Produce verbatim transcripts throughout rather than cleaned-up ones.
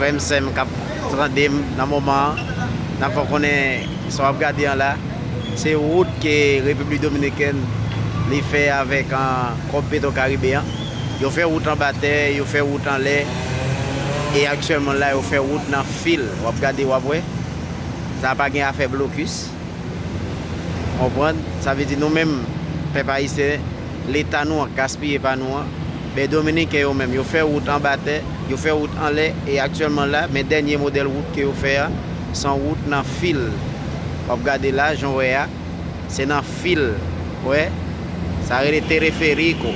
Frè m, sè m k ap tande m nan moman an, n ap fè w konnen sa w ap gade an la, se wout ke Repiblik Dominikèn li fè avèk an kòb Petro Caribe an. Yo fè wout anba tè, yo fè wout anlè, e aktyèlman la, yo fè wout nan fil. W ap gade, w ap wè. Sa pa gen afè blokis. Konprann? Sa vle di nou menm, pèp ayisyen, leta nou an gaspiye pa nou an. Men dominiken yo menm, yo fè wout anba tè, yo fè wout anlè, e aktyèlman la, men dènye modèl wout ke yo fè a, se yon wout nan fil. W ap gade la, jan w wè a, se nan fil. Wè, sa rele teleferiko.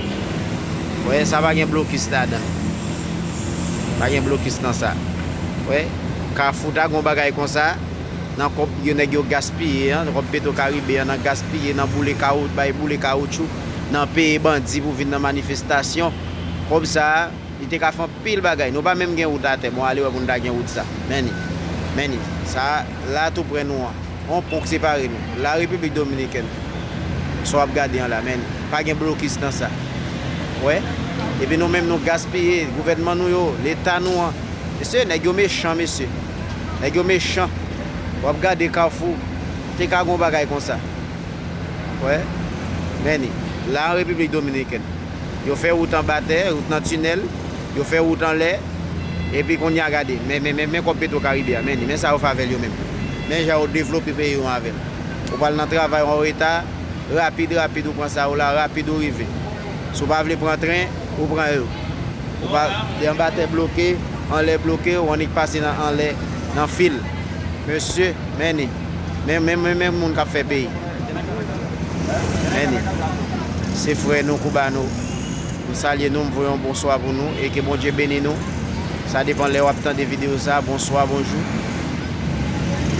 Wè, sa pa gen blokis ladan. Pa gen blokis nan sa. Wè, Kafou ta gon bagay konsa, nan kòb yo nèg yo gaspiye an, nan kòb Petro Caribe an, nan gaspiye, nan boule kawou, bay boule kawoutchou, nan peye bandi pou vin nan manifestasyon. Kòb sa a, li te ka fè anpil bagay. Nou pa menm gen wout atè, bon, ale wè pou n ta gen wout sa. Men ni, men ni. Sa a, la tou prè nou an. On pon k separe nou. La Repiblik Dominikèn. Sa w ap gade an la, men ni. Pa gen blokis nan sa. Wè? Epi nou menm nou gaspiye, gouvènman nou yo, leta nou an. Mesye, nèg yo mechan, mesye. Nèg yo mechan. W ap gade Kafou. Te ka gon bagay konsa. Wè. Men ni. La an Repiblik Dominikèn. Yo fè wout anba tè, wout nan tinèl. Yo fè wout anlè. Epi kounye a gade. Men, men, men, men kòb Petro Caribe a. Men ni. Men sa yo fè avè l yo menm. Men jan yo devlope peyi yo avè l. Ou pral nan travay, ou an reta. Rapid, rapid, ou pran sa ou la, rapid, ou rive. Si w pa vle pran tren, ou pran yo. Ou pa, de anba tè bloke, anlè bloke, ou annik pase nan anlè, nan fil. Mesye, men ni. Men, men, men, men moun k ap fè peyi. Men ni. Se frè nou, Koubano. M salye nou, m voye yon bonswa pou nou, e ke Bondye beni nou. Sa depann lè w ap tande videyo sa, bonswa, bonjou.